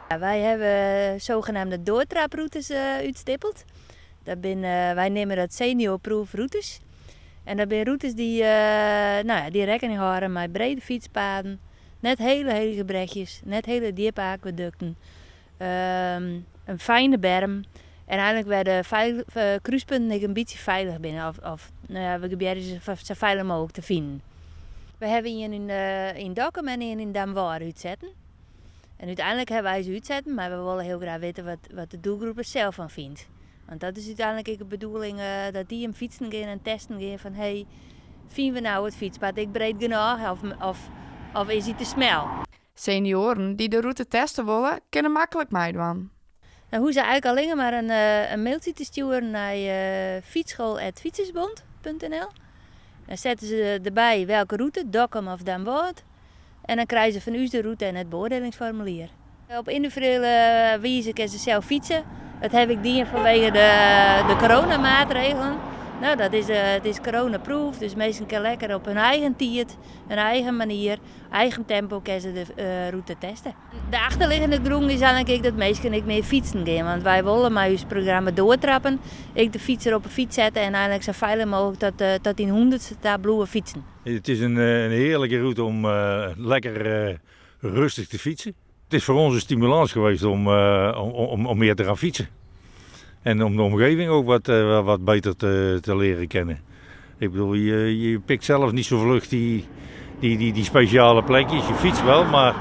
Wy hawwe zogenaamde doortraproutes útstippeld. Dat binne, wy neame dat seniorproof routes. En dat binne routes dy't, no ja, dy't rekkening hâlde mei brede fytspaden, net hiele hege brechjes, net hiele djippe akwadukten, in fijne berm en eigenlik wêr't de krúspunten ek in bytsje feilich binne. Of no ja, we probearje se sa feilich mooglik te finen. We hawwe ien yn Dokkum en ien yn Damwâld útsetten. En úteinlik hawwe wy se útsetten, mar we wolle hiel graach witte wat de doelgroep der sels fan fynt. Want dat is úteinlik ek de bedoeling, dat dy him fytsen gean en testen gean fan hey, fine we no it fytspad ek breed genôch of is hy te smel? Senioaren dy't de rûte teste wolle, kinne maklik meidwaan. Dan hoege se eigenlik allinne mar in mailtsje te stjoeren nei fietsschool@fietsersbond.nl. Dan sette se derby welke rûte, Dokkum of Damwâld. En dan krije se fan ús de rûte en it beoardielingsformulier. Op yndividuele wize kinne se sels fytse. Dat haw ik dien fanwege de coronamaatregelen. No, it is coronaproof, dus minsken kinne lekker op hun eigen tiid, hun eigen manier, eigen tempo kinne se de rûte teste. De achterliggende grûn is eigenlik ek dat minsken ek mear fytsen gean, want wy wolle mei ús programma Doortrappen ek de fytser op 'e fyts sette en eigenlik sa feilich mooglik tot yn hûndertste ta bliuwe fytsen. It is in hearlike rûte om lekker rêstich te fytsen. It is foar ons in stimulâns geweest om mear te gaan fytsen. En om de omgeving ook wat beter te leren kennen. Ik bedoel, je pikt zelf niet zo vlug die speciale plekjes. Je fietst wel, maar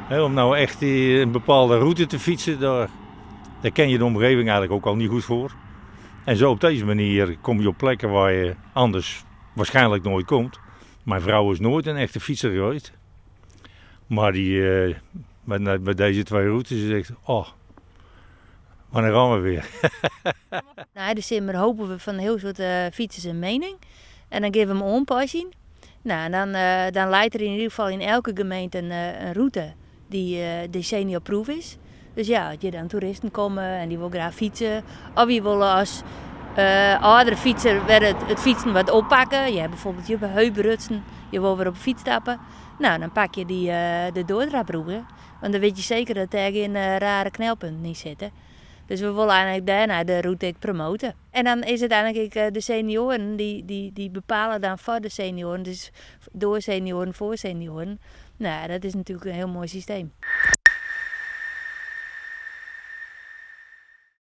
hè, om nou echt een bepaalde route te fietsen, daar ken je de omgeving eigenlijk ook al niet goed voor. En zo op deze manier kom je op plekken waar je anders waarschijnlijk nooit komt. Mijn vrouw is nooit een echte fietser geweest. Maar die, met deze twee routes, ze zegt, oh, wanneer gaan we weer? Nei de simmer hoopje we fan in hiel soad fytsers in miening. En dan geane we him oanpassen. No, en dan leit der yn ieder gefal yn elke gemeente in rûte dy't de seniorproof is. Dus ja, as hjir dan toeristen komme en dy wolle graach fytse, of je wolle as âldere fytser wer it fytsen wat oppakke. Je hawwe byfoarbyld je heup brutsen, je wolle wer op de fyts stappe. No, dan pakke je de doortraproute, want dan witte je seker dat dêr gjin rare knelpunten yn sitte. Dus we wolle eigenlik dêrnei de rûte ek promote. En dan is it eigenlik ek de senioaren dy't bepale dan foar de senioaren, dus door senioaren, foar senioaren. No, dat is natuerlik in hiel moai systeem.